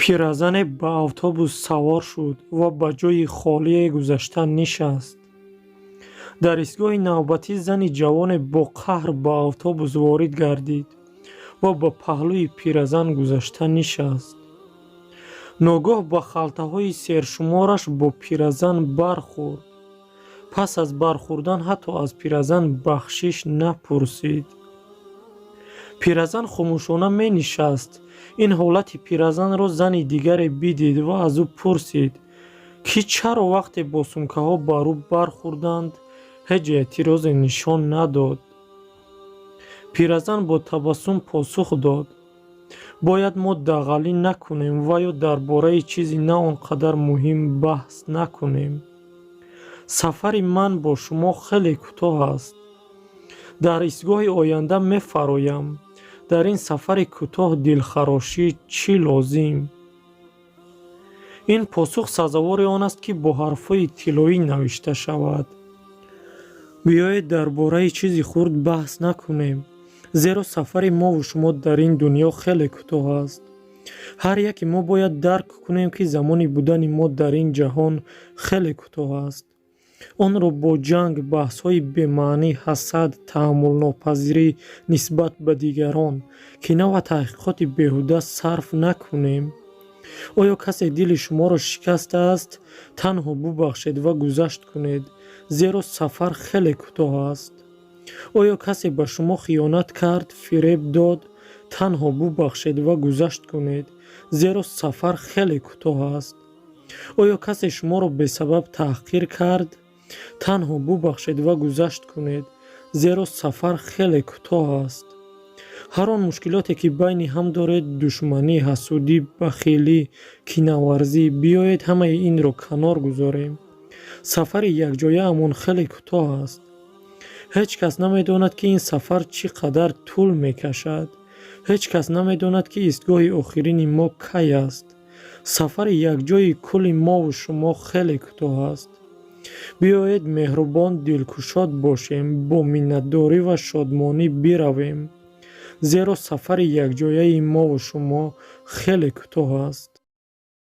Пиразане ба автобус савор шуд ва ба ҷои холие гузашта нишаст. Дар истгоҳи навбатӣ зани ҷавоне бо қаҳр ба автобус ворид гардид ва ба паҳлӯи пиразан гузашта нишаст. Ногоҳ ба халтаҳои сершумораш бо пиразан бархӯрд. Пас аз бархӯрдан ҳатто аз пиразан бахшиш напурсид. Пиразан хомӯшона менишаст. Ин ҳолати пиразанро зани дигаре бидид ва аз ӯ пурсид, ки чаро вақте бо сумкаҳо бар ӯ бархӯрданд, ҳеҷ эътирозе нишон надод. Пиразан бо табассум посух дод: «Бояд мо дағалӣ накунем ва ё дар бораи чизи на он қадар муҳим баҳс накунем. Сафари ман бо шумо хеле кӯтоҳ аст. Дар истгоҳи оянда мефароям. Дар ин сафари кӯтоҳ дилхарошӣ чӣ лозим?» Ин посух сазовори он аст, ки бо ҳарфҳои тиллоӣ навишта шавад. Биёед, дар бораи чизи хурд баҳс накунем, зеро сафари мову шумо дар ин дунё хеле кӯтоҳ аст. Ҳар яке мо бояд дарк кунем, ки замони будани мо дар ин ҷаҳон хеле кӯтоҳ аст. Онро бо ҷанг, баҳсҳои бемаънӣ, ҳасад, таҳаммулнопазирӣ нисбат ба дигарон, кина ва таҳқиқоти беҳуда сарф накунем. Оё касе дили шуморо шикастааст? Танҳо бубахшед ва гузашт кунед, зеро сафар хеле кӯтоҳ аст. Оё касе ба шумо хиёнат кард, фиреб дод? Танҳо бубахшед ва гузашт кунед, зеро сафар хеле кӯтоҳ аст. Оё касе шуморо бесабаб таҳқир кард? Танҳо бубахшед ва гузашт кунед, зеро сафар хеле кӯтоҳ аст. Ҳар он мушкилоте, ки байни ҳам доред, душманӣ, ҳасудӣ, бахилӣ, кинаварзӣ, биёед, ҳамаи инро канор гузорем. Сафари якҷояамон хеле кӯтоҳ аст. Ҳеҷ кас намедонад, ки ин сафар чӣ қадар тӯл мекашад. Ҳеҷ кас намедонад, ки истгоҳи охирини мо кай аст. Сафари якҷои кулли мову шумо хеле кӯтоҳ аст. Биёед, меҳрубон, дилкушод бошем, бо миннатдорӣ ва шодмонӣ биравем, зеро сафари якҷояи мову шумо хеле кӯтоҳ аст.